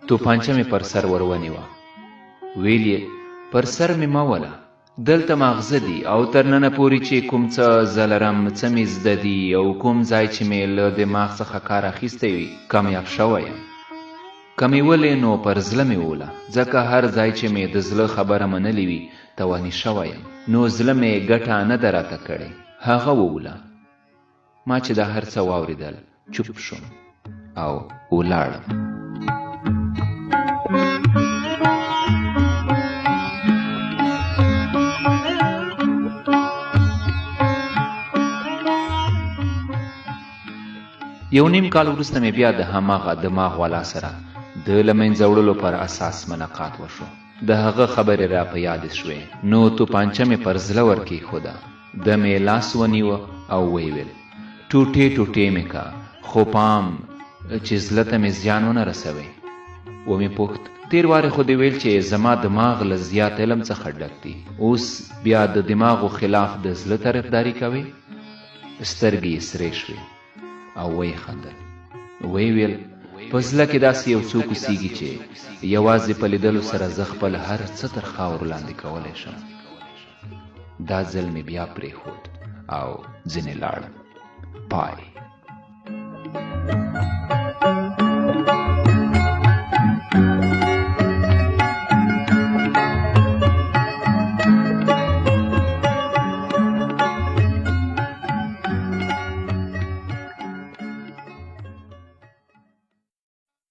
توپانچه مې پر سر ور ونیوه، ویل یې پر سر مې مه وله، دلته ماغزه دي او تر ننه پورې چې کوم څه زه لرم، څه مې زده دي او کوم ځای چې مې له دماغ څخه کار اخیستی وي، کامیاب شوی یم. که مې ولې نو پر زړه مې وله، ځکه هر ځای چې مې د زړه خبره منلې وي، تواني شوی یم، نو زړه مې ګټه نه ده راته کړې. هغه ووله. ما چې دا هر څه واورېدل چوپ شوم او ولاړم. یو نیم کال وروسته مې بیا د هماغه دماغ والا سره د له منځه وړلو پر اساس ملاقات وشو. د هغه خبرې را په یادې شوې، نو توپانچه مې پر زړه ور کېښوده. ده مې لاس ونیوه او ویې ویل، ټوټې ټوټې مې که، خو پام چې زړه ته مې زیان ونه رسوې. ومې پوښت، تېر وارې خو دې ویل چې زما دماغ له زیات علم څخه ډک دي، اوس بیا د دماغو خلاف د زړه طرفداري کوې؟ سترګې یې سرې شوې او ویې خندل. ویې ویل، په زړه کې داسې یو څوک اوسېږي چې یوازې په لیدلو سره زه خپل هر څه تر خاورو لاندې کولی شم. دا ځل مې بیا پرېښود او ځینې لاړم. پای.